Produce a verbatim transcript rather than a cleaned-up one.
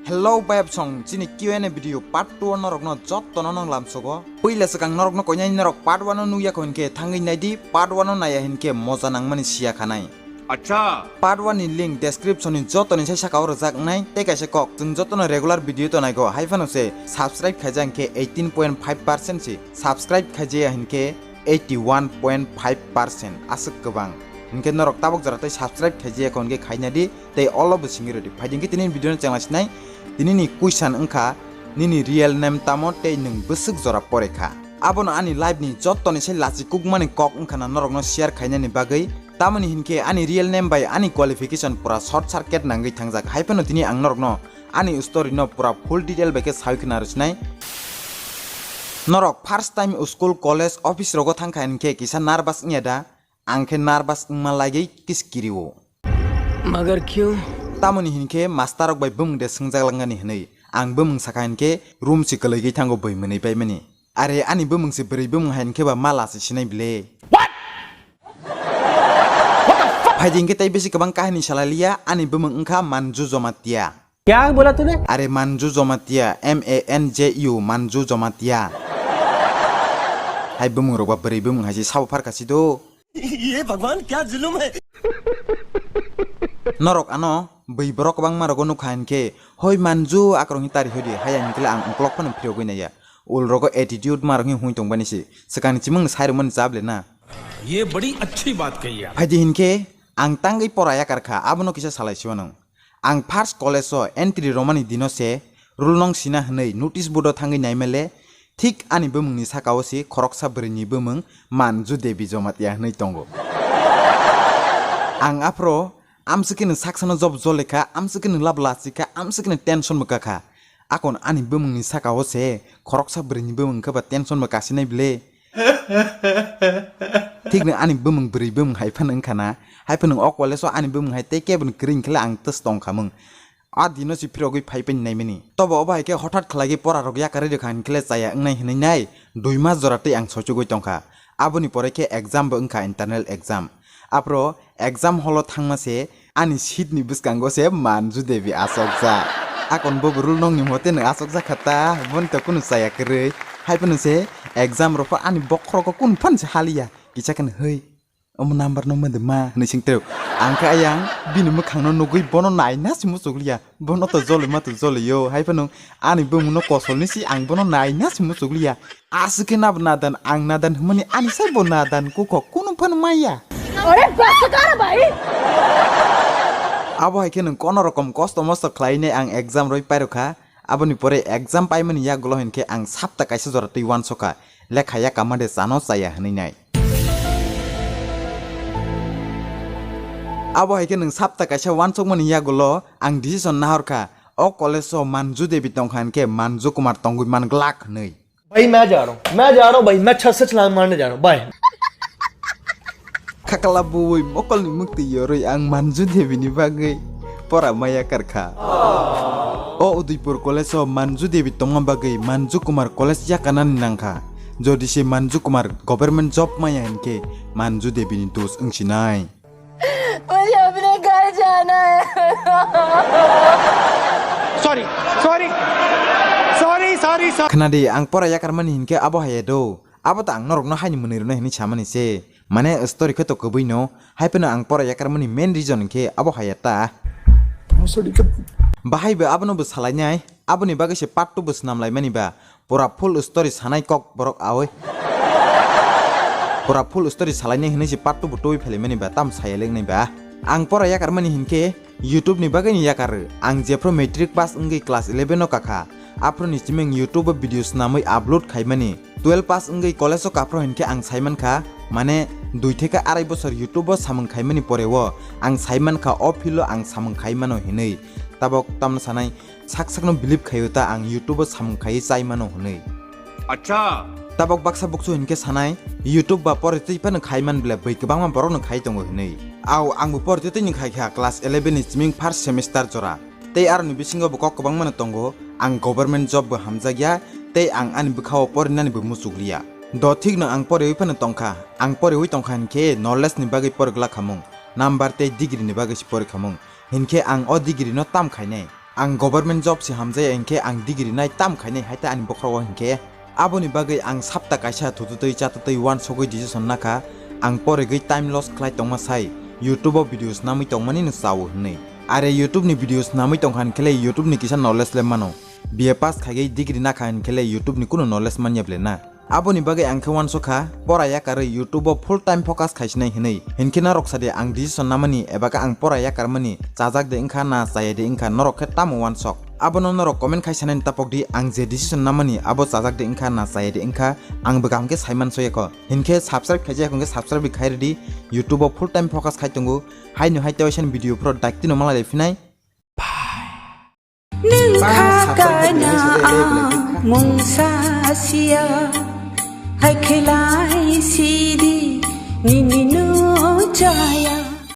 Hello bayap song, chini Q and A video part two o norokno jottono nang lamsogo. Puila swkang norokno koinai norok part one o nukya kho hinkhe thangwi naidi, part one o naya hinkhe moja nangmani siya khanai. Acha. Part one ni link description ni jotoni sai saka o rwjak wngnai, tei kaisa kok, chwng jotono regular video to naigo, hai phano se subscribe khaijak hinkhe eighteen point five percent se, subscribe khaijaya hinkhe eighty one point five percent, aswk kwbang. Hinkhe norok tabok jora tei subscribe khaijaya kho hinkhe khaina di, tei all of the singiroti. Phaidi hinkhe tini video no chengla sinai, tini ni question wngkha, nini real name tamo tei nwng bwswk jora pore kha? Abono ani life ni jottoni sai lachi kukmani kok wngkha na norokno share khainani bagwi. Tamoni hinkhe ani real name bai ani qualification pura short circuit nangwi thangjak, hai phano tini ang norokno ani story no pura full detail bai khe sawi khna rwsinai. Norok first time school, college, office rogo thangkha hinkhe kisa nervous wngya da? Ang khe nervous wngma lagwi kiskiri o. Magar kyun? Tamoni hinkhe master rok bai bumung de swngjak langani hinwi. Ang bumung sakha hinkhe room se kwlwigwi thango bui mwnwi paimani. Are ani bumung se bwrwi bumung hai hinkhe ba mala se sinai bile. What? Phaidi hinkhe tei bisi kwbang kahini salai liya, ani bumung wngkha Manju Jomatia. Kya bola tune? Are Manju Jomatia, M A N J U, Manju Jomatia. Hai bumung rok ba bwrwi bumung hai se sabo pharkha si do. Ye Bhagwan, kya zulum hai? Norok ano bui borok kwbangma rogo nukha hinkhe, "Hoi Manju," akrok hi tari hodi, haya hinkhe ang uklok phano phirogwi naiya. Ul rogo attitude ma rok hi hui tong bani se. Swkangni chimung sai rwmani chable na. Ye badi achhi baat kahi aap. Phaidi hinkhe ang tangwi pora yakar kha, abono kisa salai siwanung. Ang first college o entry romani dino se roll nong sina hwnwi notice board o thangwi naimale, thik ani bumungni saka o se khoroksa bwrwini bumung Manju Devi Jomatia hwnwi tongo. Ang aphro amswkeno saksano job jole kha, amswkeno lab lachi kha, amswkeno tension bo kakha. Akon ani bumungni saka o se khoroksa bwrwini bumung khe ba tension bo kasinai bile. Thikno ani bumung bwrwi bumung hai phano wngkha na. Hai phano o college o ani bumung hai tei keboni kwrwi hinkhe ang twis tongkhamung. A dino si phirogwi phai phai naimani. Tobo obo hai khe hothat khlaigwi pora rok yakarwi rwkha hinkhe chaya wngnai hinwi nai. Dui mas jora tei ang soichugwi tongkha. Aboni pore khe exam bo wngkha, internal exam. Aphro exam hall o thangma se ani seat ni bwskango se Manju Devi asokjak. Akon bo bwrul nongni mote no asokjak kha ta, boni to kunu chaya kwrwi. Hai phano se exam rok pho ani bokhorogo kunu phan se haliya. Kisa khe hoi, omo number no mede ma hwnwi singteo. Ang khe ayang bini mwkhang no nugwi bono naina se muchukliya. Bono to jolima to joliyo. Hai phano ani bumung no kosol ni si ang bono naina se muchukliya. Aswk khe nabo nadan, ang nadan hwnmani ani sai bo nadan kukhok kunu phano maya. Are bas kar bhai. Abo hai khe nwng kono rokom kosto mosto khlainai ang exam rwi pairokha. Aboni pore exam paimani yagulo hinkhe ang sapta kaisa jora twi uansokha, lekha yakama de chano chaya hwnwi nai. Abo hai khe nwng sapta kaisa uansokmani yagulo ang decision nahorkha, o college o Manju Devi tongkha hinkhe Manju Kumar tongwi man glak hwnwi. भाई, मैं जा रहा हूँ, मैं जा रहा हूँ भाई, मैं छत से छलांग मारने जा रहा हूँ, bye. Khakla bui mokolni mukti yorwi ang Manju Devi ni bagwi pora maya karkha. O Udaipur college o Manju Devi tongma bagwi Manju Kumar college yakanani nangkha. Jodi se Manju Kumar government job maya hinkhe Manju Devi ni dos wngsinai. मुझे अपने घर जाना है। Sorry, sorry, sorry, sorry, sorry. Khnadi, ang pora yakarmani hinkhe abo haya do. Abo ta ang norokno haini mwnwi rwna hinwi samani se. Mane story khe to kwbwi no. Hai phano ang pora yakarmani main reason hinkhe abo haya ta. Bahai bo abono bo salainai. Aboni bagwi se part two bo swnam laimani ba. Pura full story sanai kok borok aoi. Pura full story salainai hinwi se part two bo tubui phailaimani ba, tam saya lengnai ba. Ang pora yakarmani hinkhe YouTube ni bagwi ni yakarwi. Ang jephru matric pass wngwi class eleven o kakha. Aphru ni chiming YouTube o video swnamwi upload khaimani. Twelve pass wngwi college o kaphru hinkhe ang saimankha, mane dui theke arai bosor YouTube o samung khaimani pore o ang saimankha o field o ang samung khaimano hinwi. Tabok tamno sanai, sak sakno believe khaio ta ang YouTube o samung khaiwi chai mano hwnwi. Acha. Tabok baksa buksu hinkhe sanai, YouTube ba pore twi phano khai man bwle bui kwbangma borokno khai tongo hwnwi. Au, angbo pore twi twi ni khai kha class eleven ni chiming first semester jora. Tei aroni bisingo bo kok kwbangmano tongo, ang government job bo hamjakya, tei ang ani bwkhao porinani bo muchukliya. Do thikno ang porewi phano tongkha, ang porewi tongkha hinkhe knowledge ni bagwi pore glak khamung, number tei degree ni bagwi se pore khamung, hinkhe ang o degree no tam khainai. Ang government job se hamjaya hinkhe ang degree nai tam khainai hai ta ani bokhorogo hinkhe. Aboni bagwi ang sapta kaisa thututwi chatutwi wansogwi decision nakha, ang porigwi time loss khlai tongma sai YouTube o videos namwi tongmani no chao hwnwi. Are YouTube ni videos namwi tongkha hinkhe le YouTube ni kisa knowledge le mano. B A pass khaigwi degree nakha hinkhe le YouTube ni kunu knowledge manya ble na. Aboni bagwi ang khe wansokha, pora yakarwi YouTube o full time focus khaisinai hwnwi. Hinkhe norok sadi ang decision namani eba khe ang pora yakarmani chajak de wngkha na chaya de wngkha, norok khe tamo wansok? Abono norok comment khai sanani tapok di, ang je decision namani abo chajak de wngkha na chaya de wngkha, ang bo kaham khe saiman soyakho. Hinkhe subscribe khaijak hinkhe subscribe khai ridi, YouTube o full time focus khai tongo. Haino hai tewaisani video phoro daktino malai phinai. Nwng kha kaina ang mungsa sia, hai khelai sidi nini no chaya.